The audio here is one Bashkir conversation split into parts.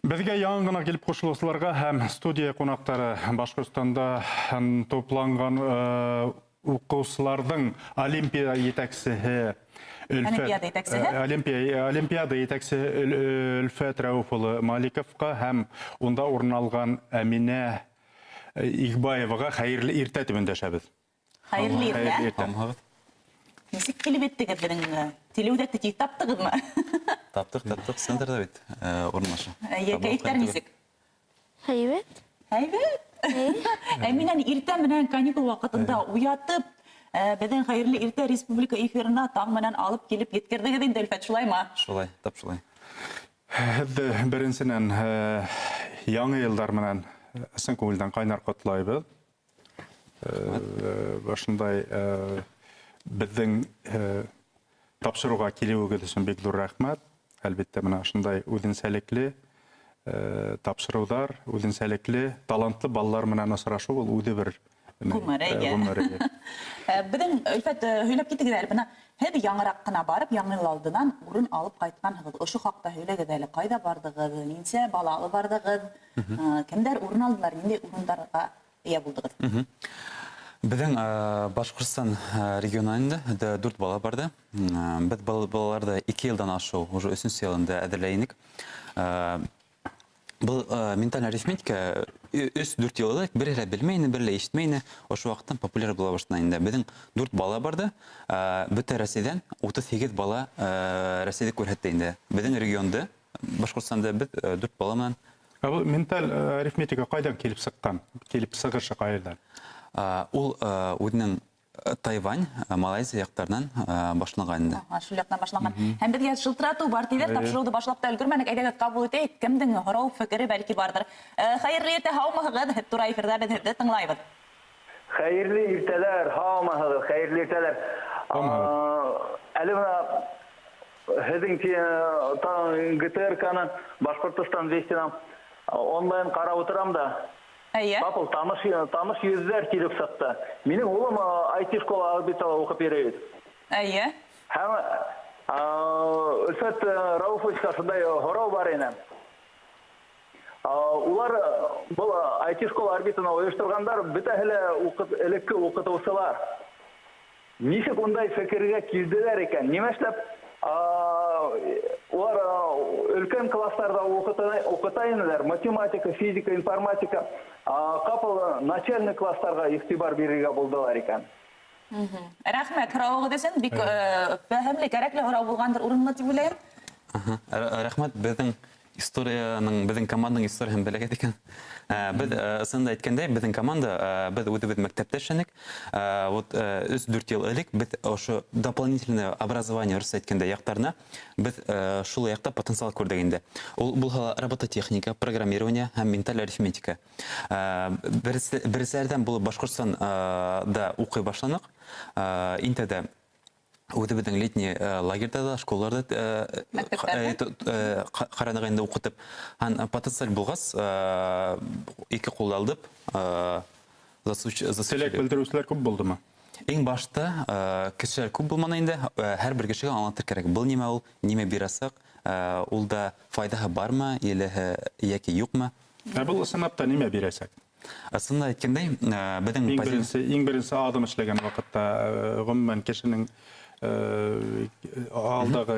Беҙгә яңы ғына килеп ҡушылыусыларға һәм студия ҡунаҡтары Башҡортостанда тупланған уҡыусыларҙың олимпия етәксеһе Өлфәт Олимпиада етәксеһе. Олимпиада етәксеһе Өлфәт Рәүеф улы Маликовҡа һәм унда урын алған Әминә Игбаеваға хәйерле иртә тип өндәшәбеҙ. Хәйерле иртә. Хәйерле иртә. Һаумыһығыҙ. Нисек килеп еттегеҙ беҙҙең телеүҙәкте тиҙ таптығыҙмы? Таптыҡ, таптыҡ. Центрҙа бит урынлаша. Әйе, кәйефтәр нисек? Һәйбәт. Һәйбәт. Әминәне иртә менән каникул ваҡытында уятып, беҙҙең Хәйерле иртә республика эфирына таң менән алып килеп еткерҙегеҙ инде, Өлфәт, шулаймы? Шулай, тап шулай. Һеҙҙе беренсенән яңы йылдар менән ысын күңелдән ҡайнар ҡотлайбыҙ. Ошондай беҙҙең тапшырыуға килеүегеҙ өсөн бик ҙур рәхмәт. Әлбиттә, бына ошондай үҙенсәлекле тапшырыуҙар, үҙенсәлекле талантлы балалар менән осрашыу ул үҙе бер Ғүмер, әйе. Ғүмер, әйе. Беҙҙең Өлфәт, һөйләп китегеҙ әле, бына һеҙ яңыраҡ ҡына барып, яңы йыл алдынан урын алып ҡайтҡанһығыҙ. Ошо хаҡта һөйләгеҙ әле, ҡайҙа барҙығыҙ, нисә бала алып барҙығыҙ, кемдәр урын алдылар, ниндәй урындарға эйә булдығыҙ? Беҙҙең Башҡортостан регионынан инде 4 бала барҙы. Беҙ был балаларҙы 2 йылдан ашыу, уже өсөнсө йылында әҙерләй инек. Был менталь арифметика өс-дүрт йыл элек береһе лә белмәй ине, береһе лә ишетмәй ине. Ошо ваҡыттан популяр була башланы инде. Беҙҙең 4 бала барҙы. Бөтә Рәсәйҙән 38 бала Рәсәйҙе күрһәтте инде. Беҙҙең регионды, Башҡортостанда беҙ 4 бала менән. Ә был менталь арифметика ҡайҙан килеп сыҡҡан? Килеп сығышы ҡайҙан? Ул үҙенең Тайвань, Малайзия яҡтарынан башланған инде. Ага, шул яҡтан башланған. Һәм беҙгә шылтыратыу бар тиҙәр, тапшырыуҙы башлап та өлгөрмәнек. Әйҙәгеҙ, ҡабул итәйек. Кемдең һорау, фекере бәлки барҙыр. Хәйерле иртә, һаумыһығыҙ? Һеҙ тура эфирҙа, беҙ һеҙҙе тыңлайбыҙ. Хәйерле иртәләр, һаумыһығыҙ, хәйерле иртәләр. Һаумыһығыҙ. Әле бына һеҙҙең ГТРК-ны Башҡортостан Вестинан онлайн ҡарап ултырам да. Әйе. Ҡапыл таныш йөҙҙәр килеп сыҡты. Минең улым ай ти школа орбитала уҡып йөрөй бит. Әйе. Һәм Өлфәт Рауфовичҡа шундай һорау бар ине. Улар был ай ти школа орбитаны ойошторғандар, бөтәһе лә элекке уҡытыусылар. Нисек ундай фекергә килделәр икән? Нимә эшләп, улар өлкән класстарҙа уҡыта инеләр, математика, физика, информатика, ҡапыл начальный класстарға иғтибар бирергә булдылар икән? Рәхмәт һорауығыҙ өсөн, бик фәһемле, кәрәкле һорау булғандыр, урынлы тип уйлайым. Рәхмәт, беҙҙең историяның, беҙҙең команданың историяһын беләгеҙ икән. Беҙ, ысынында әйткәндәй, беҙҙең команда, беҙ үҙебеҙ мәктәптә эшләнек. Вот, өс-дүрт йыл элек беҙ ошо дополнительное образование русса әйткәндә яҡтарына беҙ шул яҡта потенциал күрҙек инде. Ул булһа ла робототехника, программирование һәм менталь арифметика. Беренселәрҙән булып Башҡортостанда уҡый башланыҡ. Интәҙә үҙебеҙҙең летний лагерьда да, школаларҙа, Мәктәптәрҙә? ҡараныҡ инде уҡытып. Һәм потенциаль булғас, ике ҡулды алдып, Теләк белдереүселәр күп булдымы? Иң башта кешеләр күп булманы инде. Һәр бер кешегә аңлатыр кәрәк. Был нимә ул, нимә бирәсәк, ул да файҙаһы бармы, илеһе йәки юҡмы? Ә был ысынлап та нимә бирәсәк? Ысынлап әйткәндәй, беҙҙең Иң позиция беренсе аҙым эшләгән ваҡытта, ғөмүмән кешенең, алдағы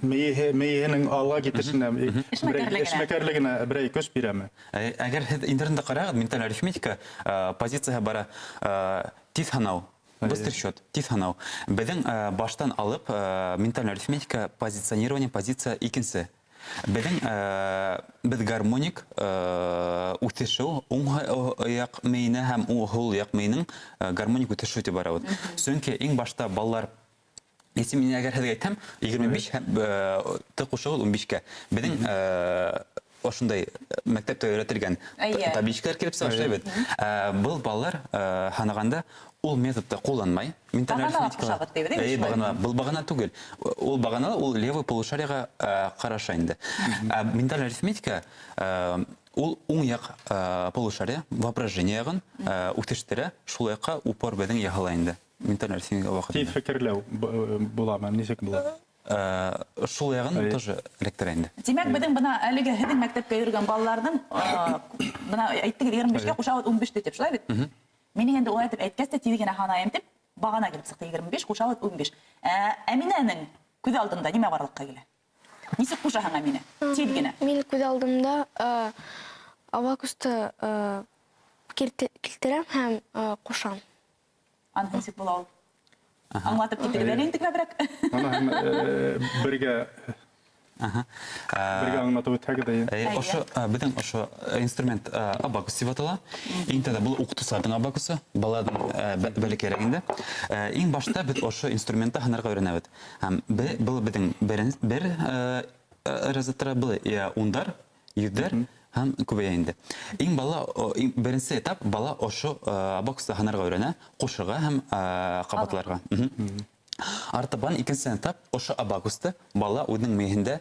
мейеһенең алға китешенә, Эшмәкәрлегенә. эшмәкәрлегенә берәй көс бирәме? Әгәр һеҙ интернетта ҡарағыҙ, менталь арифметика, позицияһы бара, тиҙ һанау, быстрый счет, тиҙ һанау. Беҙҙең, баштан алып, менталь арифметика позиционирование, позиция икенсе. Беҙҙең, беҙ гармоник, үҫешеү, уң яҡ мейенә һәм һул яҡ мейенең, гармоник үҫешеү тип барабыҙ. Сөнки иң башта балалар, если мин әгәр һеҙгә әйтһәм, егерме биш һәм, Т ҡушығыҙ ун бишкә. Беҙҙең, ошондай мәктәптә өйрәтелгән табличкалар килеп сыға, шулай бит. Был балалар, һанағанда ул методты ҡулланмай. Менталь Бағана арифметикала. ҡушабыҙ тип, әйе, Әйе, шулай. бағана. Был бағана түгел. Ул бағана, ул левый полушарияға, ҡараша инде. Менталь арифметика, ул уң яҡ, полушария, воображение яғын, үҫештерә, шул яҡҡа упор беҙҙең яһала инде. Менталь арифметика ваҡытында. Тиҙ фекерләү буламы, нисек була? Шул яғын тоже эләктерә инде. Тимәк, беҙҙең бына әлеге һеҙҙең мәктәпкә йөрөгән балаларҙың, бына әйттегеҙ, 25-кә ҡушабыҙ 15-те тип, шулай бит? Минең инде улай итеп әйткәс тә тиҙ генә һанайым тип, бағана килеп сыҡты 25 ҡушабыҙ 15. Әминәнең күҙ алдында нимә барлыҡҡа килә? Нисек ҡушаһың, Әминә? Тиҙ генә. Мин күҙ алдымда абакусты килтерәм һәм ҡушам. Аныһы нисек була ул? Аңлатып китегеҙ әле интекләберәк. Ана бергә бергә аңлатып үтһәгеҙ дә. Ошо беҙҙең ошо инструмент абакус тип атала. Иң тәүҙә был уҡытыусыларҙың абакусы, балаларҙың бәләкәйерәк инде. Иң башта беҙ ошо инструментта һанарға өйрәнәбеҙ. Һәм был беҙҙең бер разрядтар, был ундар, йөҙҙәр һәм күбәйә инде. Иң бала, иң беренсе этап бала ошо абакуста һанарға өйрәнә, ҡушырға һәм ҡабатларға. Артабан икенсе этап ошо абакусты бала үҙенең мейеһендә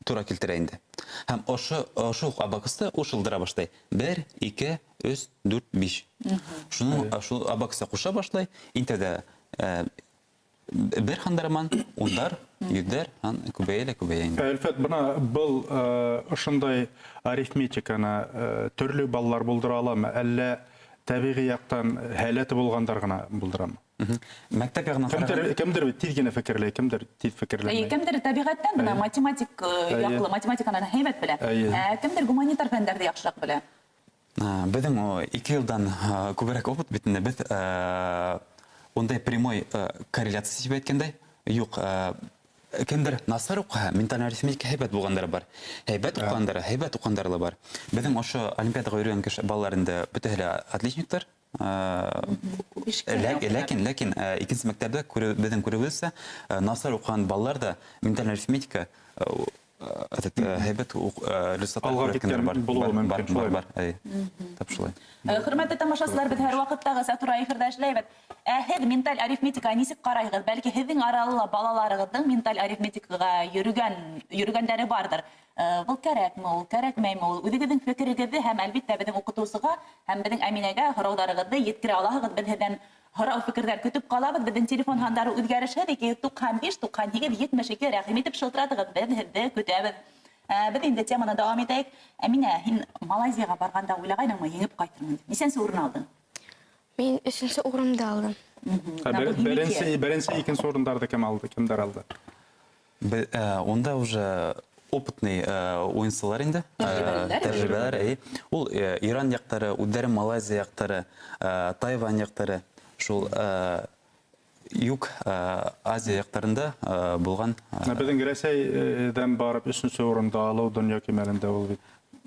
тура килтерә инде. Һәм ошо уҡ абакусты ушылдыра башлай. 1, 2, 3, 4, 5. Шуның шул абакуста ҡуша башлай. Иң тәүҙә бер һандараман, ундар, йөҙҙәр һәм күбәйә лә күбәйә инде. Әлфәт, бына был ошондай арифметиканы төрлө балалар булдыра аламы, әллә тәбиғи яҡтан һәләте булғандар ғына булдырамы? Мәктәп яғынан Кемдер, кемдер бит тиҙ генә фекерләй, кемдер тиҙ фекерләмәй. Әйе, кемдер тәбиғәттән бына математик яҡлы, математиканы һәйбәт белә. Ә кемдер гуманитар фәндәрҙе яҡшыраҡ белә. Беҙҙең 2 йылдан күберәк опыт бит инде. Беҙ ундай прямой корреляция тип әйткәндәй юҡ. Кемдер насар уҡыһа, менталь арифметика һәйбәт булғандары бар. Һәйбәт уҡығандары, һәйбәт уҡығандары ла бар. Беҙҙең ошо олимпиадаға йөрөгән кеше балалар инде бөтәһе лә отличниктар. Ләкин икенсе мәктәптә беҙҙең күреүебеҙсә, насар уҡыған балалар да менталь арифметика, этот, һәйбәт результаттар Алға күрһәткәндәр киткән бар. булыуы Бар, мөмкин, бар, шулай бар, әйе. Тап шулай. Хөрмәтле тамашасылар, беҙ һәр ваҡыттағыса тура эфирҙа эшләйбеҙ. Ә һеҙ менталь арифметикаға нисек ҡарайһығыҙ? Бәлки һеҙҙең арала ла балаларығыҙҙың менталь арифметикаға йөрөгәндәре барҙыр. Был кәрәкме ул, кәрәкмәйме ул? Үҙегеҙҙең фекерегеҙҙе һәм әлбиттә беҙҙең уҡытыусыға һәм беҙҙең Әминәгә һорауҙарығыҙҙы еткерә алаһығыҙ. Беҙ һеҙҙән һорау фекерҙәр көтөп ҡалабыҙ. Беҙҙең телефон һандары үҙгәрешһеҙ: ике йөҙ туҡһан биш, туҡһан һигеҙ, етмеш ике. Рәхим итеп шылтыратығыҙ, беҙ һеҙҙе көтәбеҙ. Беҙ инде теманы дауам итәйек. Әминә, һин Малайзияға барғанда уйлағайныңмы, еңеп ҡайтырмын тип? Нисәнсе урын алдың? Мин өсөнсө урынды алдым. Беренсе, икенсе урындарҙы кем алды? Кемдәр алды? Унда уже опытный уйынсылар инде. Тәжрибәлеләр. Тәжрибәләр, әйе. Ул Иран яҡтары, үҙҙәре Малайзия яҡтары, Тайвань яҡтары, шул Юг Азия яҡтарында булған Ә беҙҙең Рәсәйҙән барып өсөнсө урынды алыу донъя кимәлендә ул бит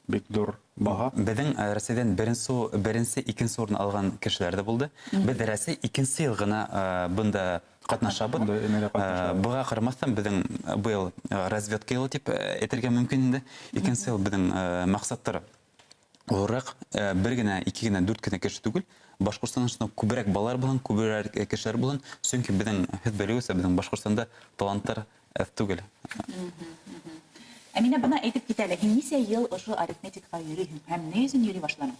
бик ҙур баһа. Беҙҙең Рәсәйҙән беренсе, икенсе урын алған кешеләр ҙә булды. Беҙ Рәсәй икенсе йыл ғына бында ҡатнашабыҙ. Бында эмеле ҡатнашабыҙ. Быға ҡарамаҫтан беҙҙең быйыл разведка йылы тип әйтергә мөмкин инде. Икенсе йыл беҙҙең маҡсаттар олораҡ, бер генә, ике генә, дүрт кенә кеше түгел. Башҡортостанда шунда күберәк балалар булһын, күберәк кешеләр булһын. Сөнки беҙҙең, һеҙ белеүегеҙсә, беҙҙең Башҡортостанда таланттар әҙ түгел. Әминә, бына әйтеп кит әле, һин нисә йыл ошо арифметикаға йөрөйһөң һәм ни өсөн йөрөй башланың?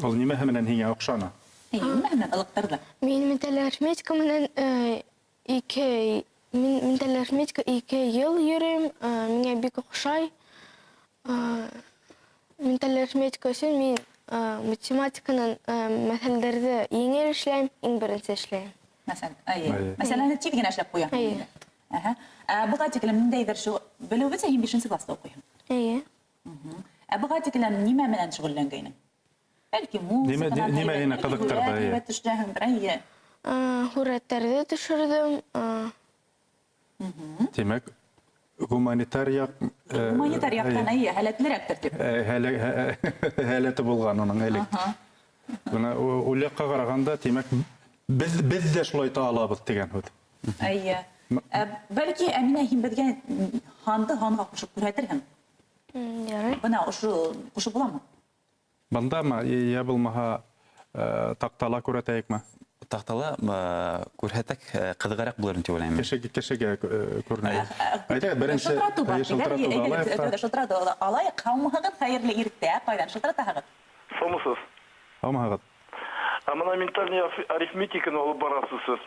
Ул нимәһе менән һиңә оҡшаны? Эй, нимәһе менән ылыҡтырҙы? Мин менталь арифметика менән ике, мин менталь арифметика ике йыл йөрөйөм, миңә бик оҡшай. Менталь арифметика өсөн мин математиканан мәҫәлдәрҙе еңел эшләйем, иң беренсе эшләйем. Мәсәлән, әйе. Әйе. Мәсәлән, тиҙ генә эшләп ҡуяһың Әйе. инде. Әһә. Ә быға тиклем ниндәйҙер шул белеүебеҙсә, һин бишенсе класста уҡыйһың. Әйе. Ә быға тиклем нимә менән шөғөлләнгәйнең? Бәлки музыканан Нимә һәйбәт, һине бәлки ҡыҙыҡтырҙы, һүрәт әйе. һәйбәт төшөрәһеңдер, әйе. Һүрәттәрҙе төшөрҙөм. Тимәк, гуманитар яҡ Гуманитар яҡтан, әйе. әйе, һәләтлерәктер тип. Һәләте булған уның элек. Бына ул яҡҡа ҡарағанда, тимәк, беҙ ҙә шулай итә алабыҙ тигән һүҙ. Әйе. Бәлки, Әминә, һин беҙгә һанды һанға ҡушып күрһәтерһең? Ярай. Бына ошо ҡушып буламы? Бындамы, йә булмаһа таҡтала күрһәтәйекме? Таҡтала күрһәтәк ҡыҙығыраҡ булыр тип уйлайым. Кешегә күренә. Әйҙә, беренсе Шылтыратыу бар, әйе, шылтыратыуҙы әйҙә, алайыҡ та. әйҙә, шылтыратыуҙы алайыҡ. Һаумыһығыҙ, хәйерле иртә. Ҡайҙан шылтыратаһығыҙ? Һаумыһығыҙ. Һаумыһығыҙ. Ә бына ментальный арифметиканы алып барасыз сез.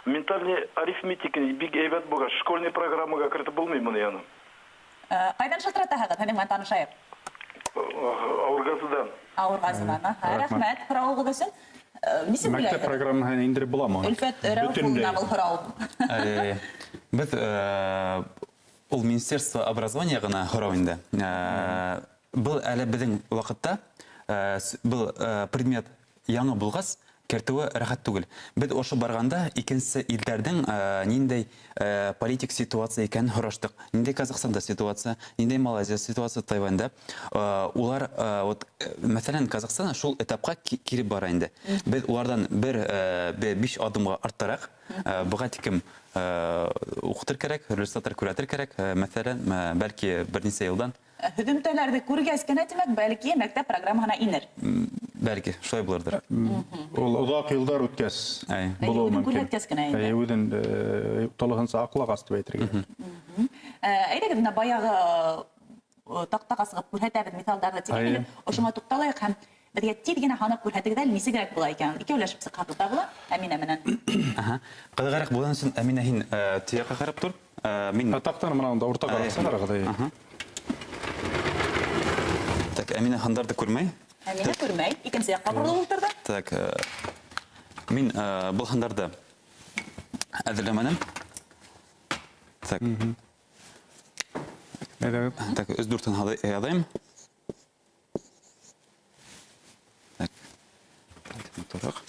Ментальный арифметика бик әйбәт булгач, школьный программага кертеп булмый моны яны. Ҡайҙан шылтыратаһығыҙ? Һеҙҙең менән танышайыҡ. Авыргазыдан. Ауырғазынан. Рәхмәт һорауығыҙ өсөн. Нисек Мәктәп уйлайһығыҙ? программаһына индереп буламы? Өлфәт Рәүф Бөтөнләй. улына был һорау. Беҙ ул Министерство образования ғына һорау инде. Был әле беҙҙең ваҡытта, был предмет яңы булғас, кертеүе рәхәт түгел. Беҙ ошо барғанда икенсе илдәрҙең ниндәй политик ситуация икәнен һораштыҡ. Ниндәй Казахстанда ситуация, ниндәй Малайзия ситуация, Тайваньда. Улар, вот, мәҫәлән, Казахстан шул этапҡа кире бара инде. Беҙ уларҙан бер 5 аҙымға арттараҡ, быға тиклем уҡытыр кәрәк, результаттар күрһәтер кәрәк. Мәҫәлән, бәлки бер нисә йылдан. Һөҙөмтәләрҙе күргәс кенә, тимәк, бәлки мәктәп программаһына инер. Бәлки, шулай булырҙыр. Ул оҙаҡ йылдар үткәс булыуы Үҙен мөмкин. күрһәткәс кенә инде. Әй, үҙен тулыһынса аҡлағас тип әйтергә кәрәк. Әйҙәгеҙ, бына баяғы таҡтаға сығып күрһәтәбеҙ миҫалдарҙы тигән инде. Ошоңа туҡталайыҡ һәм беҙгә тиҙ генә һанап күрһәтегеҙ әле, нисегерәк була икән. Икәүләшеп сыҡһаҡ та була, Әминә менән. Ҡыҙығыраҡ булған өсөн, Әминә, һин төйәккә ҡарап тор. Мин Ә, таҡтаны бына унда уртаға сығарығыҙ, әйе. Так, Әминә һандарҙы күрмәй. Әминә күрмәй, икенсе яҡҡа боролоп ултырҙы. Так, мин был һандарҙы әҙерләмәнем. Так. Әйҙәгеҙ. Так, өс дүртен яҙайым. Так. Матурыраҡ.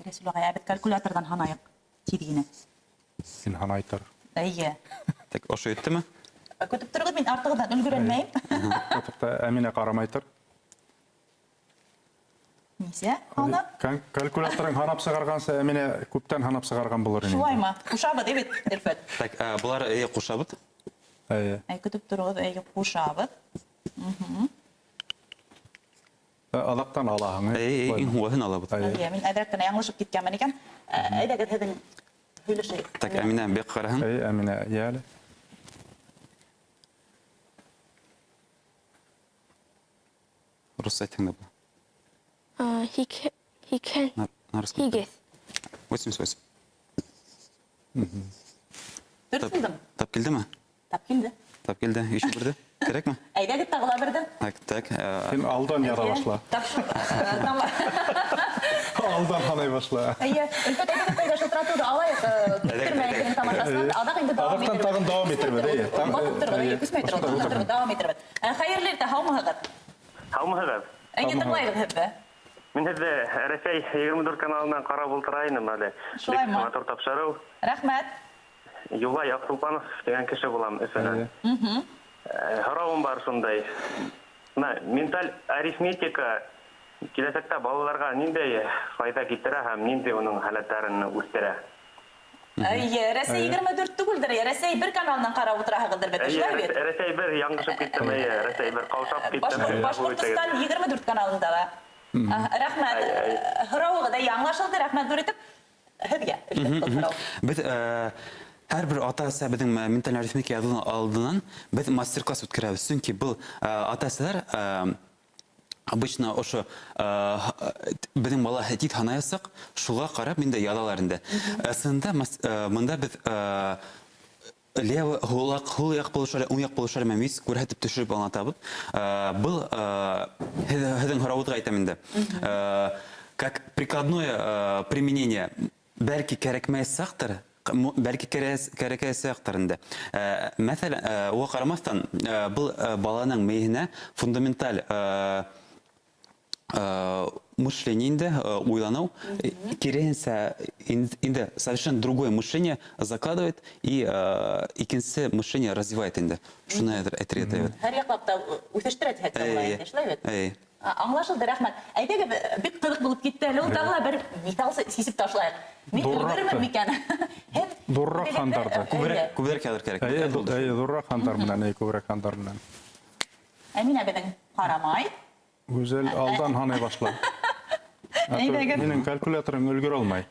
Рәсүл ағай, ә беҙ калькуляторҙан һанайыҡ тиҙ генә. Һин һанай тор. Эйе. Так, ошо еттеме? Көтөп тороғоҙ, мин артығыҙҙан өлгөрәлмәйем. Туҡта, Әминә ҡарамай тор. Нисә һаны? Калькуляторың һанап сығарғансы, Әминә күптән һанап сығарған булыр ине. Шулаймы? Ҡушабыҙ, бит, Әлфәт? Так, былар, эйе, ҡушабыҙ. Эйе. Әй, көтөп тороғоҙ, эйе, ҡушабыҙ. Аҙаҡтан алаһың, Эйе, эйе, иң һуңғыһын алабыҙ. Эйе. Эйе, мин әҙерәк кенә яңылышып киткәнмен икән. Әйҙәгеҙ, һеҙҙең һөйләшәйек. Так, Әминә, бик ҡараһын. Эйе, Әминә, йә әле. Рус әйтһәң дә була. Һикһән На русском. һигеҙ. Восемьдесят восемь. Дөрөҫ булдым. Тап килдеме? Тап килде. Тап килде. Еще берҙе. Кәрәкме? Әйҙәгеҙ, тағы ла берҙе. Так, так, Һин алдан яҙа башла. Тап шул, там. Алдан һанай башла. Эйе, Өлфәт, әйҙәгеҙ, тәүҙә шылтыратыуҙы алайыҡ, көттөрмәйек һеҙҙең тамашасынан. Аҙаҡ инде дауам Аҙаҡтан итербеҙ. тағын дауам итербеҙ, эйе. Таң, Баҫып тороғоҙ, эйе, эйе. күсмәй тороғоҙ, Ошонда баҫып тороғоҙ, дауам итербеҙ. Хәйерле иртә, һаумыһығыҙ? Һаумыһығыҙ? Эйе, тыңлайбыҙ һеҙҙе. Мин һеҙҙе Рәсәй егерме дүрт каналынан ҡарап ултыра инем әле. Шулаймы? Бик матур тапшырыу. Рәхмәт. Юлай Аҡсулпанов тигән кеше булам Өфөнән. Эйе. Һорауым бар шундай. Бына менталь арифметика киләсәктә балаларға ниндәй файҙа килтерә һәм ниндәй уның һәләттәрен үҫтерә? Эйе, Рәсәй егерме дүрт түгелдер, эйе, Рәсәй бер каналынан ҡарап ултыраһығыҙҙыр бит, Эйе, шулай бит? Рәсәй бер яңылышып киттем, эйе, Рәсәй бер ҡаушап киттем. Башҡортостан егерме дүрт каналында ла. Рәхмәт. Ай, ай. Һорауығыҙ эйе, аңлашылды, рәхмәт ҙур итеп. Һеҙгә, Өлфәт, был һорау. Беҙ һәр бер ата-әсә беҙҙең менталь арифметика яҙыуҙың алдынан беҙ мастер-класс үткәрәбеҙ. Сөнки был ата-әсәләр обычно ошо беҙҙең бала тиҙ һанаясаҡ, шуға ҡарап инде яҙалар инде. Ысынында мында беҙ левый, һул яҡ полушария, уң яҡ полушария менән вис күрһәтеп төшөрөп аңлатабыҙ. Был һеҙҙең һорауығыҙға әйтәм инде. Как прикладное применение бәлки кәрәкмәйәсәктер, бәлки кәрәкәйәсәктер инде. Мәҫәлән, уға ҡарамаҫтан, был баланың мейеһенә фундаменталь мышление инде, уйланыу, киреһенсә, инде совершенно другое мышление закладывает и икенсе мышление развивает инде. Шуны әйтергә теләйем. Һәр яҡлап та үҫештерә тиһәк тә була инде, шулай бит? Аңлашылды, рәхмәт. Әйҙәгеҙ, бик ҡыҙыҡ булып китте әле ул, тағы ла бер миҫал сисеп ташлайыҡ. Мин Ҙурыраҡ өлгөрөрмөн та. микән? Һеҙ Ҙурыраҡ үҙегеҙҙе, һандарҙы. Күберәк, күберәк яҙыр кәрәк. Эйе, эйе, ҙурыраҡ һандар менән, эйе, күберәк һандар менән. Әминә беҙҙең ҡарамай. Гүзәл алдан һанай башлай. Әйҙәгеҙ. Минең калькуляторым өлгөрә алмай.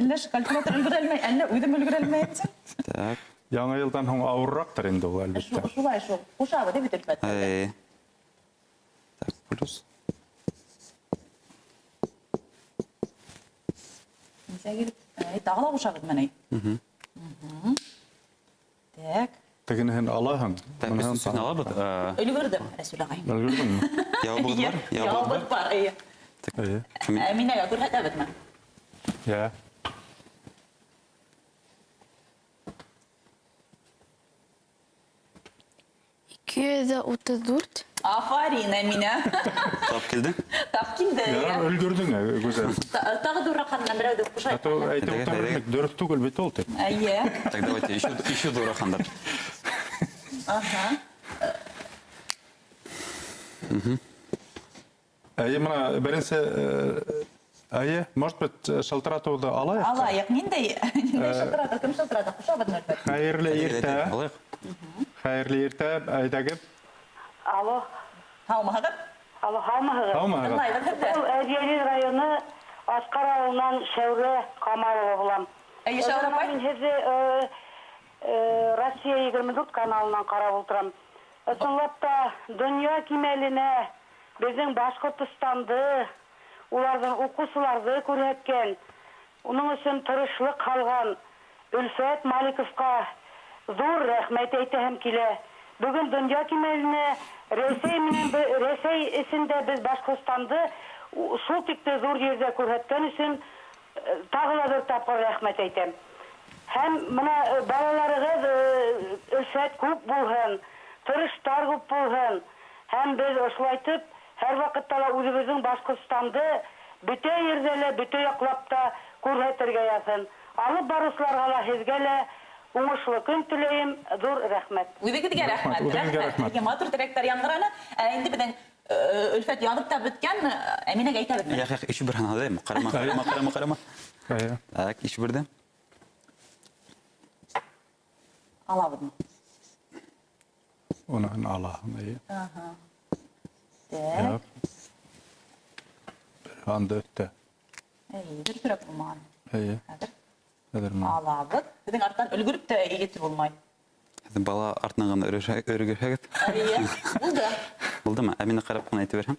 Әллә калькулятор өлгөрә алмай, әллә үҙем өлгөрә алмайым тиң? Так. Яңы йылдан һуң ауырыраҡтыр инде ул, әлбиттә. Шулай шул. Ҡушабыҙ бит, Өлфәт. Әй. Так, плюс. Нисә килеп? Әй, тағы ла ҡушабыҙ менәй. Так. Тегенеһен алаһың. Так, моныһын өсөнсөһөн алабыҙ. Өлгөрҙөм, Рәсүл ағай. Өлгөрҙөңмө? Яуабығыҙ бар? Яуабыҙ бар, эйе. Эйе. Әминәгә күрһәтәбеҙме? Йә. 234. Афарин, Әминә. Тап килде. Тап килде. Ярар, өлгөрҙөң, Гүзәл. Тағы ҙурыраҡ һанынан берәүҙе ҡушайыҡ. Ә то әйтеп Әйҙәгеҙ, ултыра әйҙәгеҙ. белмәйек, дөрөҫ түгел бит ул тип. Эйе. Так, давайте еще, еще ҙурыраҡ һандар. Аһа. Әйе, мына беренсе, әйе, может быть, шылтыратыуҙы алайыҡ? Алайыҡ. Ниндәй, ниндәй шылтырата, кем шылтырата? Ҡушабыҙмы, Өлфәт? Хәйерле иртә. Алайыҡ. Хәйерле иртә, әйҙәгеҙ. Алло. Һаумыһығыҙ? Алло, һаумыһығыҙ? Һаумыһығыҙ. Тыңлайбыҙ һеҙҙе. Был Әбйәлил районы Асҡар ауылынан Шәүрә Камалова булам. Әйе, Шәүрә апай. Мин һеҙҙе Россия 24 каналынан ҡарап ултырам. Ысынлап та донъя кимәленә беҙҙең Башҡортостанды, уларҙың уҡыусыларҙы күрһәткән, уның өсөн тырышлыҡ һалған Өлфәт Маликовҡа ҙур рәхмәт әйтәһем килә. Бөгөн донъя кимәленә Рәсәй менән Рәсәй эсендә беҙ Башҡортостанды шул тикле ҙур ерҙә күрһәткән өсөн тағы ла бер тапҡыр рәхмәт әйтәм. Һәм бына балаларығыҙ Өлфәт күп булһын, тырыштар күп булһын. Һәм беҙ ошолайтып һәр ваҡытта ла үҙебеҙҙең Башҡортостанды бөтә ерҙә лә, бөтә яҡлап та күрһәтергә яҙһын. Алып барыусыларға ла, һеҙгә лә уңышлы көн теләйем, ҙур рәхмәт. Үҙегеҙгә рәхмәт. Үҙегеҙгә рәхмәт. Һеҙгә матур теләктәр яңғыраны. Ә инде беҙҙең Өлфәт яҙып та бөткән, Әминәгә әйтәбеҙме? Яҡ, яҡ, ишү бер һан алайым. Ҡарама, ҡарама, ҡарама, ҡарама. Әйе. Так, ишү берҙе. Алабыҙмы? Уныһын алаһың, әйе. Аһа. Так. Яҡ. Бер һанды өҫтә. Әйе, дөрөҫөрәк булмаған. Әйе. Хәҙер. Хәҙер менә. Алабыҙ. Беҙҙең арттан өлгөрөп тә етеп булмай. Һеҙҙең бала артынан ғына өргәһәгеҙ. Әйе, булды. Булдымы? Әминә ҡарап ҡына әйтеп бирһәң.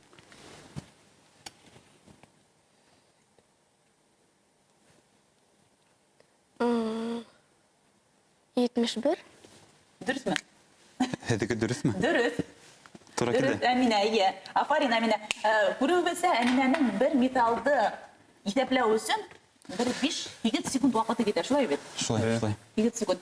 71. Дөрөҫмө? Һеҙҙеке дөрөҫмө? Дөрөҫ. Тура Дөрөҫ, килде. Әминә, эйе. Афарин, Әминә. Күреүебеҙсә, Әминәнең бер металлды иҫәпләү өсөн бер 5-8 секунд ваҡыты китә, шулай бит? Шулай, шулай. 8 секунд.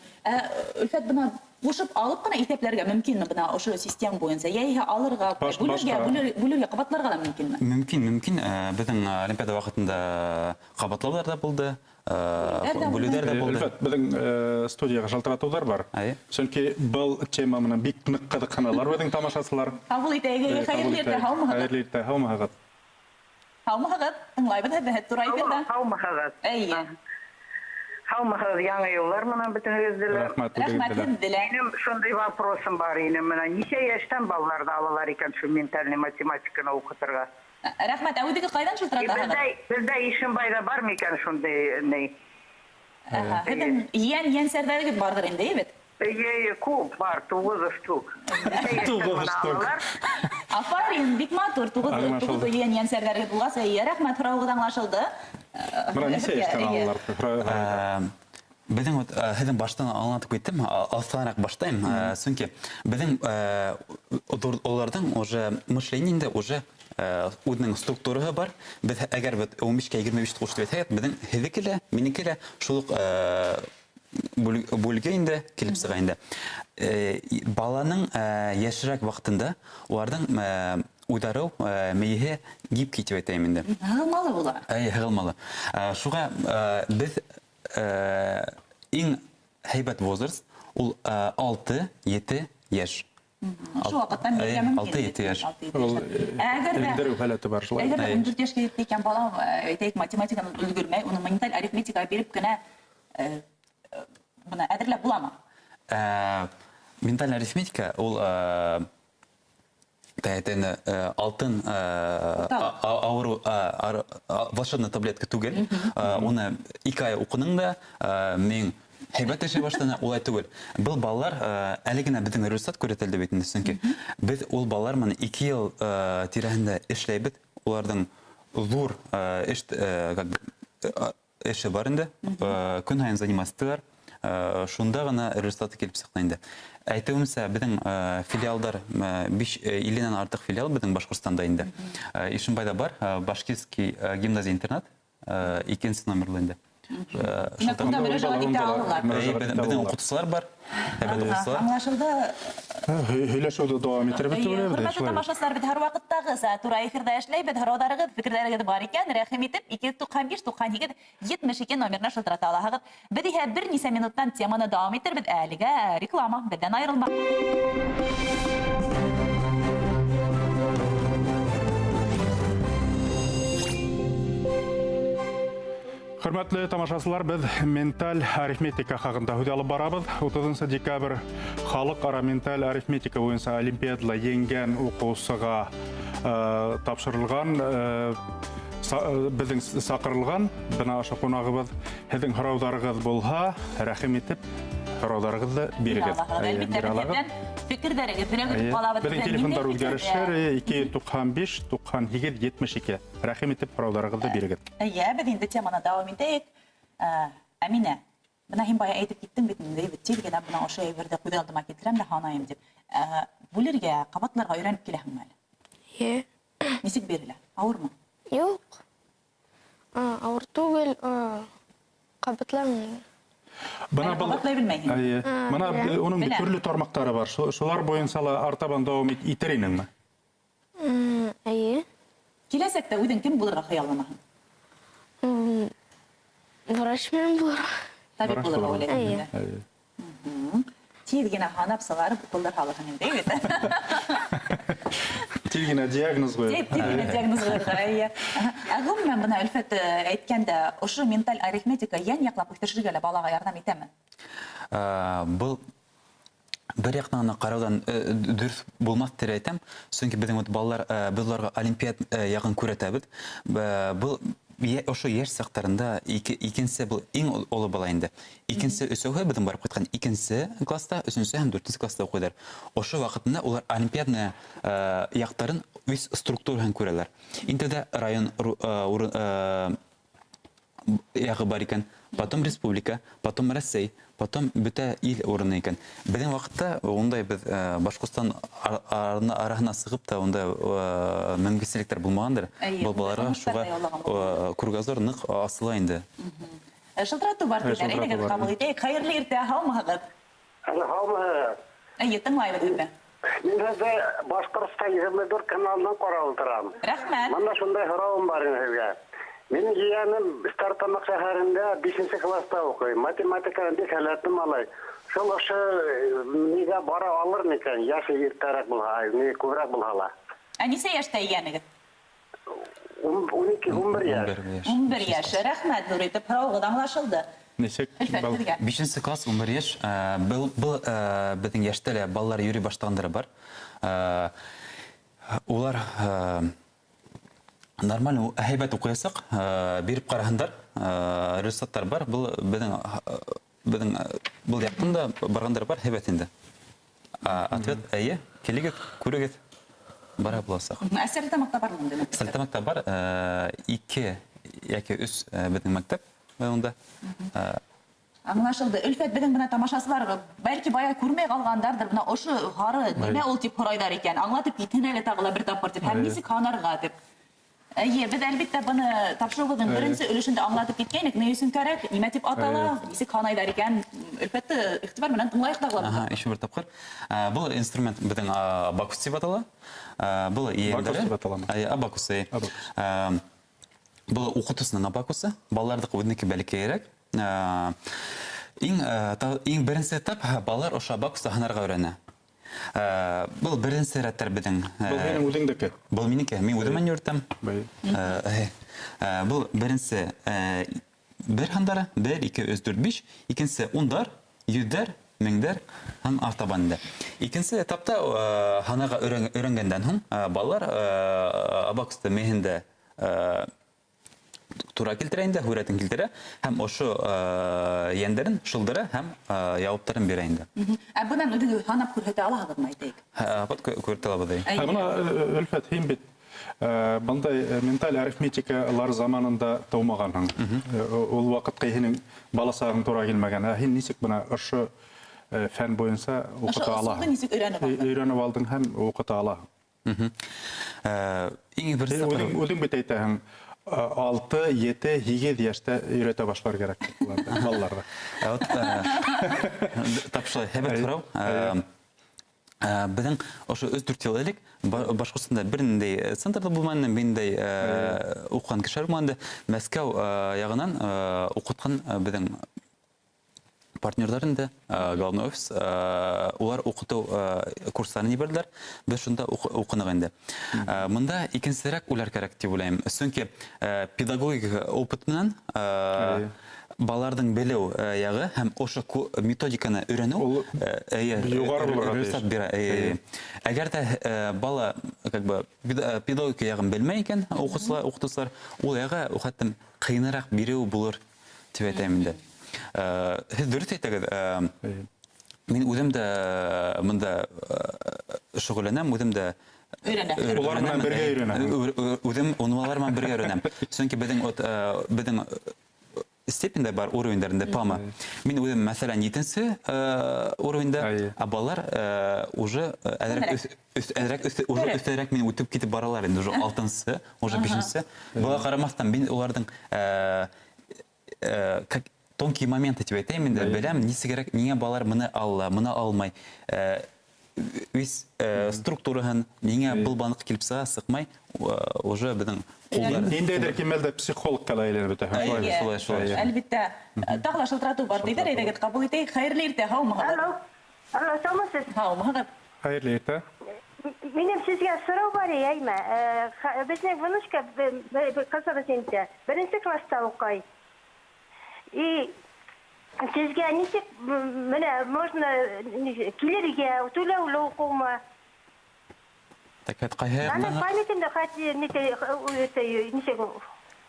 Өлфәт, бына ҡушып алып ҡына иҫәпләргә мөмкинме бына ошо система буйынса? Йә иһә алырға, Баш, башҡа. бүлергә, ҡабатларға ла мөмкинме? Мөмкин, мөмкин. Беҙҙең олимпиада ваҡытында ҡабатлауҙар ҙа булды. Бүлеүҙәр Бүлеүҙәр ҙә булды. Өлфәт, беҙҙең студияға шылтыратыуҙар бар. Әйе. Сөнки был тема менән бик ныҡ ҡыҙыҡһыналар беҙҙең тамашасылар. Ҡабул итәйек, Ҡабул хәйерле иртә, итәйек. һаумыһығыҙ? Хәйерле иртә, һаумыһығыҙ? Һаумыһығыҙ? Тыңлайбыҙ һеҙҙе, һеҙ тура эфирҙа. Һаумыһығыҙ. Эйе. Һаумыһығыҙ, яңы йыллар менән бөтөнөгөҙҙө лә. Рәхмәт, Рәхмәт үҙегеҙҙе лә. һеҙҙе лә. Минең шундай вопросым бар ине, бына нисә йәштән балаларҙы алалар икән шул ментальный математиканы уҡытырға? Рәхмәт, ә үҙегеҙ ҡайҙан шылтыратаһығыҙ? Беҙҙә Ишембайҙа бар микән шундай ни? Аһа, һеҙҙең ейән-ейәнсәрҙәрегеҙ барҙыр инде, эйе бит? Эйе, эйе, күп бар, туғыҙ штук. Туғыҙ штук. Афарин, бик матур, Аңлашылды. туғыҙ ейән-ейәнсәрҙәрегеҙ булғас, эйе, рәхмәт, һорауығыҙ аңлашылды. Бына нисә йәштән Эйе. алалар? Беҙҙең вот, һеҙҙең баштан аңлатып киттем, алыҫтаныраҡ башлайым, сөнки беҙҙең уларҙың уже мышлениендә уже үҙенең структураһы бар. Беҙ әгәр бит ун бишкә егерме биш ҡушып әйтһәк, беҙҙең һеҙҙеке лә, минеке лә шул уҡ бүлге инде килеп сыға инде. Баланың йәшерәк ваҡытында уларҙың уйҙарыу мейеһе гибкий тип әйтәйем инде. Һығылмалы була. Әй, һығылмалы. Шуға беҙ иң һәйбәт возраст ул алты-ете йәш. Шул ваҡыттан Әй, мейегә мөмкин. алты-ете йәш. Алты-ете Ул, йәш. Әгәр дә Индереү һәләте бар шулай. Әгәр дә Әй. ун дүрт йәшкә етте икән бала, әйтәйек, математиканы өлгөрмәй, уны менталь арифметикаға биреп кенә бына әҙерләп буламы? Менталь арифметика ул тәһәтәне алтын Урталыҡ. ауырыу волшебная таблетка түгел. Уны ике ай уҡының да мең Һәйбәт эшләй башланы, улай түгел. Был балалар әле генә беҙҙең результат күрһәтелде бит инде, сөнки беҙ ул балалар менән 2 йыл тирәһендә эшләйбеҙ. Уларҙың ҙур эш как бы эше бар инде. Көн һайын заниматься итәләр. Шунда ғына результаты килеп сыҡты инде. Әйтеүемсә, беҙҙең филиалдар 50-нән артыҡ филиал беҙҙең Башҡортостанда инде. Ишембайҙа бар, Башкирский гимназия-интернат, икенсе номерлы инде. Димәк, унда мөрәжәғәт итә алалар. Беҙҙең уҡытыусылар бар. Һәйбәт уҡытыусылар. Аңлашылды. Һөйләшеүҙе дауам итербеҙ тип уйлайбыҙ. Хөрмәтле тамашасылар, беҙ һәрваҡыттағыса тура эфирҙа эшләйбеҙ. Һорауҙарығыҙ, фекерҙәрегеҙ бар икән, рәхим итеп 295 98 72 номерына шылтырата алаһығыҙ. Беҙ иһә бер нисә минуттан теманы дауам итербеҙ. Әлегә реклама, беҙҙән айырылма. Хөрмәтле тамашасылар, беҙ менталь арифметика хаҡында һүҙ алып барабыҙ. 30 декабрь халыҡ-ара менталь арифметика буйынса олимпиадала еңгән уҡыусыға тапшырылған, беҙҙең саҡырылған бына ошо ҡунағыбыҙ. Һеҙҙең һорауҙарығыҙ булһа, рәхим итеп һорауҙарығыҙҙы бирегеҙ. Әлбиттә, беҙҙән фекерҙәрегеҙ менән көтөп ҡалабыҙ. Беҙҙең телефондар үҙгәрешер: 295 98 72. Рәхим итеп һорауҙарығыҙҙы бирегеҙ. Эйе, беҙ инде теманы дауам итәйек. Әминә, бына һин бая әйтеп киттең бит инде, тиҙ генә бына ошо әйберҙе күҙ алдыма килтерәм дә һанайым тип. Бүлергә, ҡабатларға өйрәнеп киләһеңме әле? Эйе. Нисек бирелә? Ауырмы? Юҡ. Ауыр түгел, ҡабатлаймын. Бына был Ҡабатлай белмәйһең. Эйе. Бына уның Беләм. төрлө тармаҡтары бар. Шулар буйынса ла артабан дауам итер инеңме? Эйе. Киләсәктә үҙең кем булырға хыялланаһың? Врач менән булырға. Табип Врач булырға булырға. уйлайһың инде. Эйе. Тиҙ генә һанап сығарып уколдар һалырһың инде, әйе бит? Тиҙ генә диагноз ҡуйып. Тиҙ генә диагноз ҡуйырға, эйе. Ә ғөмүмән, бына Өлфәт әйткәндә, ошо менталь арифметика йән яҡлап үҫешергә лә балаға ярҙам итәме? Был бер яҡтан ғына ҡарауҙан дөрөҫ булмаҫ тип әйтәм, сөнки беҙҙең вот балалар, беҙ уларға олимпиад яғын күрһәтәбеҙ. Был ошо йәш саҡтарында икенсе, был иң оло бала инде. Икенсе өсәүһе беҙҙең барып ҡайтҡан икенсе класста, өсөнсө һәм дүртенсе класста уҡыйҙар. Ошо ваҡытында улар олимпиадная яҡтарын үҙ структураһын күрәләр. Инде дә район яғы бар икән, потом республика, потом Рәсәй, потом бөтә ил урыны икән. Беҙҙең ваҡытта ундай беҙ Башҡортостан араһына сығып та ундай мөмкинселектәр булмағандыр. Эйе, Был балаларға ундай шуға, уңыштар да юллаған кругозор ныҡ асыла инде. Шылтыратыу бар Эйе, тиҙәр. шылтыратыу Әйҙәгеҙ, бар. ҡабул итәйек. Хәйерле иртә, һаумыһығыҙ? Әле һаумыһығыҙ. Эйе, тыңлайбыҙ һеҙҙе. Мин һеҙҙе Башҡортостан 24 каналынан ҡарап ултырам. Рәхмәт. Бында шундай һорауым бар инде һеҙгә. Минең ейәнем Стәрлетамаҡ шәһәрендә 5 класста уҡый. Математиканан бик һәләтле малай. Шул ошо нигә бара алыр микән? Йәше иртәрәк булһа, ни күберәк булһа ла. Ә нисә йәштә ейәнегеҙ? Ун ике, ун бер йәш. Ун бер йәш. Ун бер йәш. Рәхмәт, ҙур итеп һорауығыҙ аңлашылды. Нисек? Өлфәт, Был һеҙгә. 5 класс, ун бер йәш. Был беҙҙең йәштә лә балалар йөрөй башлағандары бар. Улар нормаль һәйбәт уҡыясаҡ, биреп ҡараһындар, результаттар бар. Был беҙҙең, был яҡтан да барғандар бар, һәйбәт инде. Ответ эйе, килегеҙ, күрегеҙ, бара буласаҡ. Ә Стәрлетамаҡта бармы ундай мәктәптәр? Стәрлетамаҡта бар, 2 йәки 3 беҙҙең мәктәп унда. Аңлашылды. Өлфәт, беҙҙең бына тамашасылар бәлки бая күрмәй ҡалғандарҙыр, бына ошо һары нимә ул тип һорайҙар икән. Аңлатып китһен әле тағы ла бер тапҡыр тип. Һәм нисек һанарға тип. Эйе, беҙ әлбиттә быны тапшырыуыбыҙҙың беренсе өлөшөндә аңлатып киткәйнек. Ни өсөн кәрәк, нимә тип атала, нисек һанайҙар икән. Өлфәтте иғтибар менән тыңлайыҡ тағы ла. Аһа, еще бер тапҡыр. Был инструмент беҙҙең абакус тип атала. Был ейендәре. Абакус тип аталамы? Эйе, абакус, эйе. Абакус. Был уҡытыусының абакусы, балаларҙыҡы үҙенеке бәләкәйерәк. Иң беренсе этап балалар ошо абакуста һанарға өйрәнә. Был беренсе рәттәр беҙҙең. Был һинең үҙеңдеке? Был минеке. Мин үҙем йөрөтәм. Бай. Был беренсе бер һандары, 1, 2, 3, 4, 5. Икенсе ундар, йөҙҙәр, меңдәр һәм артабан инде. Икенсе этапта һанарға өйрәнгәндән һуң балалар абакусты мейеһендә тура килтерә инде, һүрәтен килтерә һәм ошо йәндәрен шылдыра һәм яуаптарын бирә инде. Ә бынан үҙегеҙ һанап күрһәтә алаһығыҙмы, әйтәйек? Вот күрһәтә алабыҙ. Ә бына, Өлфәт, һин бит бындай менталь арифметикалар заманында тыумағанһың. Ул ваҡытҡа һинең бала сағың тура килмәгән. Ә һин нисек бына ошо фән буйынса уҡыта алаһың? Ошо нисек өйрәнеп алдың? Өйрәнеп алдың һәм уҡыта алаһың. Иң беренсе үҙең бит әйтәһең, 6, 7, 8 йәштә өйрәтә башлар кәрәк балаларҙы. Тап шулай, һәйбәт һорау. Беҙҙең ошо 3-4 йыл элек Башҡортостанда бер ниндәй центр ҙа булманы, бер ниндәй уҡыған кешеләр булманы. Мәскәү яғынан уҡытҡан беҙҙең партнерҙар инде, главный офис, улар уҡытыу курстарын ебәрҙеләр. Беҙ шунда уҡыныҡ инде. Мында икенсерәк уйлар кәрәк тип уйлайым. Сөнки педагогик опыт менән балаларҙың белеү яғы һәм ошо методиканы өйрәнеү юғары булырға тейеш. Рөхсәт бирә. Әгәр ҙә бала как бы педагогика яғын белмәй икән, уҡытыусылар, уҡытыусылар ул яғы хәттә ҡыйыныраҡ биреү булыр тип әйтәм инде. Һеҙ дөрөҫ әйтәгеҙ. Мин үҙем дә бында шөғөлләнәм, үҙем дә Өйрәнә. Улар менән бергә өйрәнә. Үҙем улар менән бергә өйрәнәм. Сөнки беҙҙең степеньдә бар уровеньдәрендә ПАМА. Мин үҙем, мәҫәлән, 7-нсе уровеньдә, ә балалар уже әҙерәк уже өҫтәрәк мин үтеп китеп баралар инде, уже 6-нсы, уже 5-нсе. Быға ҡарамаҫтан, мин уларҙың как тонкие моменты тип әйтәйем инде, беләм, нисегерәк, ниңә балалар быны ала, быны алмай. Үҙ структураһын, ниңә был банҡ килеп сыға, сыҡмай, уже беҙҙең ҡулдар. Ниндәйҙер кимәлдә психологка ла әйләнеп бөтә. Әйе, шулай, шулай. Әлбиттә, тағы ла шылтыратыу бар тиҙәр, әйҙәгеҙ ҡабул итәйек. Хәйерле иртә, һаумыһығыҙ? Алло. Алло, һаумыһығыҙ? Һаумыһығыҙ. Хәйерле иртә. Минең һеҙгә һорау бар, әйме? Беҙҙең внучка, ҡыҙыбыҙ инде, беренсе класста уҡый. И һеҙгә нисек, менә, можно килергә, түләүле уҡыумы? Так, это ҡайһы Аны яҡтан? памятында хәтер нисек ул?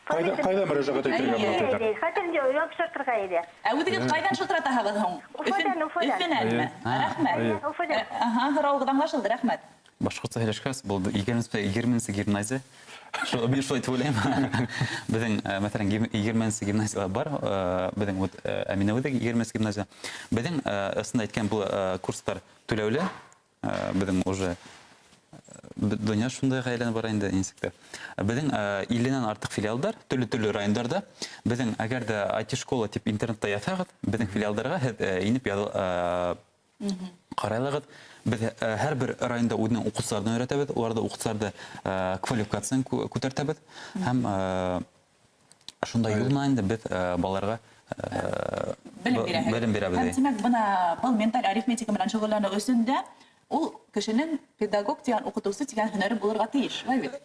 Ҡайҙа мөрәжәғәт итергә була тиҙәр? Хәтеремдә яҡшыртырға ине. Ә үҙегеҙ ҡайҙан шылтыратаһығыҙ һуң? Уфадан, Уфадан. Өфөнәнме? Рәхмәт. Уфадан. Аһа, һорауығыҙ аңлашылды, рәхмәт. Башҡортса һөйләшкәс, был егерменсе гимназия. Шул, мин шулай тип уйлайым. Беҙҙең, мәҫәлән, егерменсе гимназиялар бар. Беҙҙең вот, Әминә үҙе егерменсе гимназия. Беҙҙең, ысында әйткән, был курстар түләүле. Беҙҙең уже донъя шундайға әйләнеп бара инде, нисек тә. Беҙҙең илленән артыҡ филиалдар, төрлө-төрлө райондарҙа. Беҙҙең, әгәр ҙә ай ти-школа тип интернетта яҙһағыҙ, беҙҙең филиалдарға һеҙ инеп ҡарайлағыҙ. Беҙ һәр бер районда үҙенең уҡытыусыларын өйрәтәбеҙ, уларҙы уҡытыусыларҙы квалификацияны күтәртәбеҙ. Һәм шундай юл менән инде беҙ балаларға Белем бирәһегеҙ. белем бирәбеҙ. Һәм, тимәк, бына был менталь арифметика менән шөғөлләнеү өсөн дә ул кешенең педагог тигән, уҡытыусы тигән һөнәре булырға тейеш, шулай бит?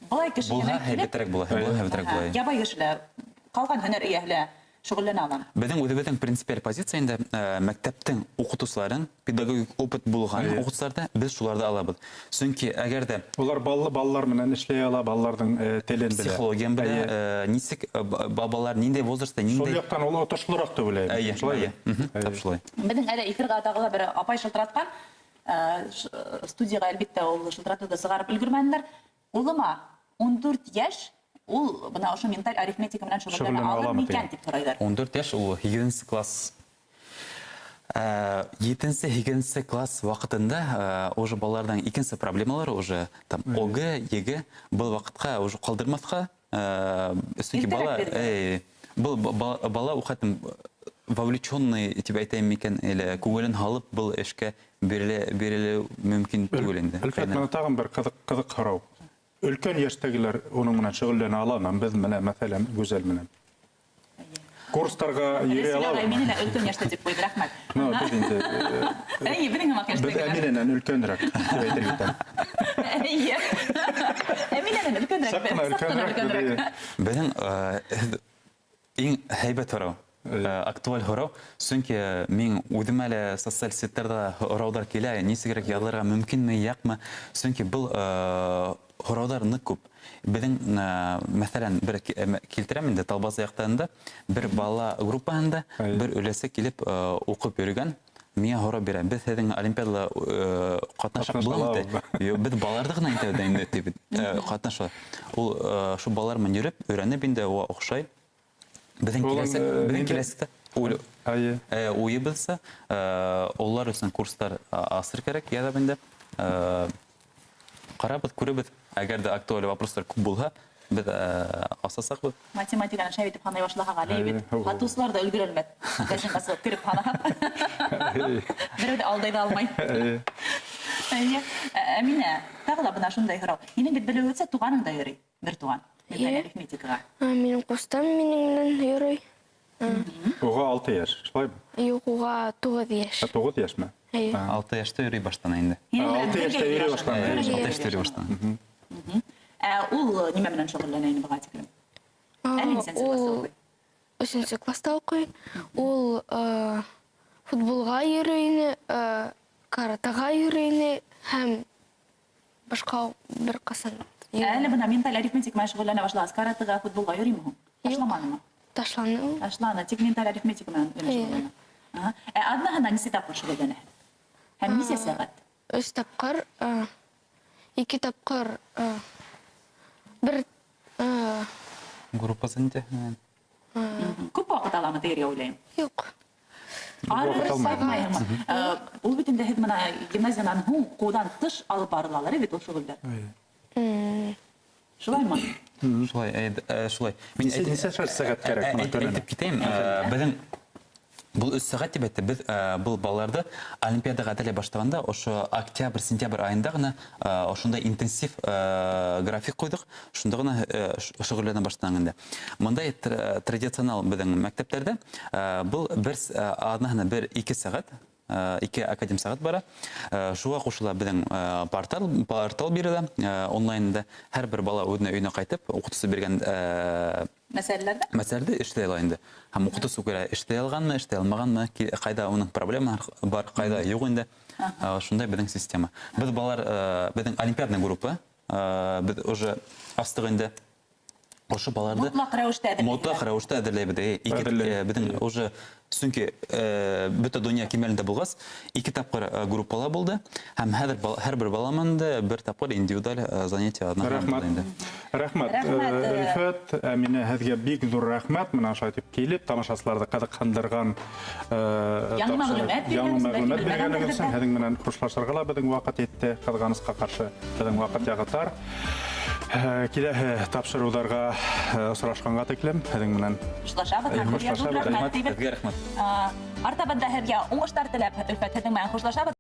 Былай кеше Булһа, генә килеп, һәйбәтерәк була, булһа, һәйбәтерәк була. Ябай кешеләр, ҡалған һөнәр эйәһе лә шөғөлләнә алам. Беҙҙең үҙебеҙҙең принципиаль позиция инде, мәктәптең уҡытыусыларын, педагогик опыт булған уҡытыусыларҙы беҙ шуларҙы алабыҙ. Сөнки әгәр ҙә улар балалар менән эшләй ала, балаларҙың телен белә. Психологияны белә, нисек балалар ниндәй возрастта, ниндәй Шул яҡтан ул отошлораҡ тип уйлайым. Эйе, Шулай эйе. бит? Тап шулай. Беҙҙең әле эфирға тағы ла бер апай шылтыратҡан. Студияға әлбиттә ул шылтыратыуҙы сығарып өлгөрмәнеләр. Улыма 14 йәш, ул бына ошо менталь арифметика менән шөғөлләнә Шөғөлләнә алыр аламы микән тигән? тип һорайҙар. 14 йәш ул һигеҙенсе класс. Етенсе, һигеҙенсе класс ваҡытында уже балаларҙың икенсе проблемалары уже там ОГЭ, ЕГЭ был ваҡытҡа уже ҡалдырмаҫҡа, сөнки Иртәрәк бирелә. был бала ухатым вовлеченный тип әйтәйем микән, или күңелен һалып был эшкә бирелеү мөмкин түгел инде. Әлфәт, бына тағын бер ҡыҙыҡ һорау. Өлкән йәштәгеләр уның менән шөғөлләнә аламы? Беҙ менә, мәҫәлән, Гүзәл менән. Курстарға йөрөй Рәсүл алабыҙмы? ағай, мине лә өлкән йәштә тип ҡуйҙы, рәхмәт. Ну, беҙ инде Эйе, беҙҙең һымаҡ Беҙ йәштәгеләр. Әминәнән өлкәнерәк тип әйтер итәм. Эйе. Әминәнән өлкәнерәк. Саҡ ҡына Саҡ ҡына өлкәнерәк, өлкәнерәк. беҙ, эйе. Беҙҙең иң һәйбәт һорау, актуаль һорау, сөнки мин үҙем әле социаль сеттәрҙә һорауҙар килә, нисегерәк яҙырға мөмкинме, яҡмы, сөнки был Һорауҙар ныҡ күп. Беҙҙең, мәҫәлән, бер килтерәм инде Талбазы яҡтарында бер бала группаһында бер өләсә килеп уҡып йөрөгән, миңә һорау бирә. Беҙ һеҙҙең олимпиадала ҡатнашаҡ буламы? Юҡ, беҙ балаларҙы ғына әйтәбеҙ инде тип ҡатнаша. Ул шул балалар менән йөрөп, өйрәнеп инде уға оҡшай. Беҙҙең киләсәк, беҙҙең киләсәктә уйыбыҙса, улар өсөн курстар асыр кәрәк, яҙып инде. Ҡарабыҙ, күрәбеҙ, әгәр ҙә актуаль вопростар күп булһа, беҙ асасаҡбыҙ. Математиканы шәп итеп һанай башлаһаҡ әле бит. Һатыусылар ҙа өлгөрәлмәҫ. Магазинға сығып кереп һанаһаҡ. Берәү ҙә алдай ҙа алмай. Әйе. Әминә, тағы ла бына шундай һорау. Һинең бит белеүебеҙсә туғаның да йөрөй, бер туған. Менталь арифметикаға. Минең ҡустым минең менән йөрөй. Уға 6 йәш, шулаймы? Юҡ, уға 9 йәш. 9 йәшме? Әйе. 6 йәштә йөрөй башланы инде. 6 йәштә йөрөй башланы. 6 йәштә йөрөй башланы. Ә ул нимә менән шөғөлләнә инде быға тиклем? Әле нисәнсе класста уҡый? Өсөнсө класста уҡый. Ул футболға йөрөй ине, каратеға йөрөй ине һәм башҡа бер ҡасан. Әле бына менталь арифметик менән шөғөлләнә башлағас, каратеға, футболға йөрөймө һуң? Ташламанымы? Ташланы ул. Ташланы, тик менталь арифметика менән генә шөғөлләнә. Ә аҙнаһына нисә тапҡыр шөғөлләнәһең? Һәм нисә сәғәт? 3 тапҡыр, 2 тапҡыр, бер группа занятия. Күп ваҡыт аламы тиергә уйлайым? Юҡ. Ул бит инде һеҙ бына гимназиянан һуң уҡыуҙан тыш алып барылалар бит ул шөғөлдәр. Шулаймы? Шулай, шулай. Мин нисә сәғәт кәрәк бына көнөнә? Әйтеп китәйем, беҙҙең был 3 сәғәт тип әйтте. Беҙ был балаларҙы олимпиадаға әҙерләй башлағанда ошо октябрь, сентябрь айында ғына ошондай интенсив график ҡуйҙыҡ. Шунда ғына шөғөлләнә башланыҡ инде. Мындай традиционал беҙҙең мәктәптәрҙә был бер аҙнаһына бер ике сәғәт, ике академ сәғәт бара. Шуға ҡушыла беҙҙең портал бирелә, онлайнда һәр бер бала үҙенә өйөнә ҡайтып, уҡытыусы биргән мәсьәләләрҙе? Мәсьәләләрҙе эшләй ала инде. Һәм уҡытыусы күрә, эшләй алғанмы, эшләй алмағанмы, ҡайҙа уның проблемалар бар, ҡайҙа юҡ инде. Шундай беҙҙең система. Беҙ балалар, беҙҙең олимпиадный группа, беҙ уже астыҡ инде. Ошо балаларҙы Мотлаҡ рәүештә әҙерләйбеҙ. Мотлаҡ рәүештә әҙерләйбеҙ. Беҙҙең уже, сөнки бөтә донъя кимәлендә булғас, 2 тапҡыр группала булды. Һәм һәр бер бала менән дә бер тапҡыр индивидуаль занятие аҙнаһына Рәхмәт. булды инде. Рәхмәт. Рәхмәт. Өлфәт, Әминә, һеҙгә бик ҙур рәхмәт. Бына шулай итеп килеп, тамашасыларҙы ҡыҙыҡһындырған, Яңы мәғлүмәт яңы биргәнегеҙ мәғлүмәт өсөн, биргәнегеҙ өсөн бәлки һеҙҙең менән хушлашырға ла беҙҙең ваҡыт етте. Ҡыҙғанысҡа ҡаршы беҙҙең ваҡыт яғы тар. Киләһе тапшырыуҙарға осрашҡанға тиклем һеҙҙең менән Хушлашабыҙ һәм һеҙгә Хушлашабыҙ. ҙур рәхмәт тибеҙ. Һеҙгә рәхмәт. Артабан да һеҙгә уңыштар теләп, Өлфәт, һеҙҙең менән хушлашабыҙ.